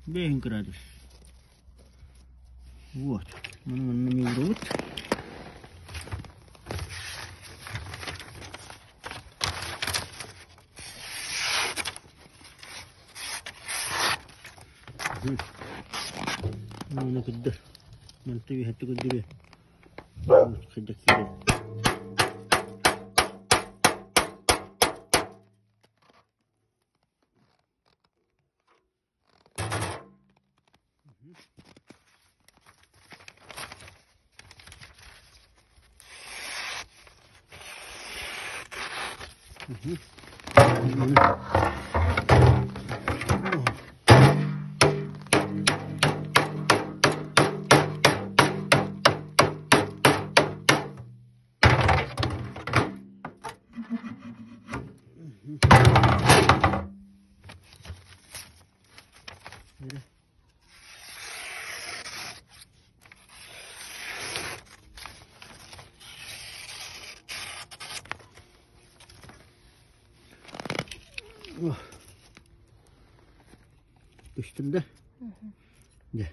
50 градус. Вот. Маны манна уурабыт. Маны көрдөр. Манты үһэтти көрдөрүө. Хайдах киирэр. Көстүм да? Дьэ.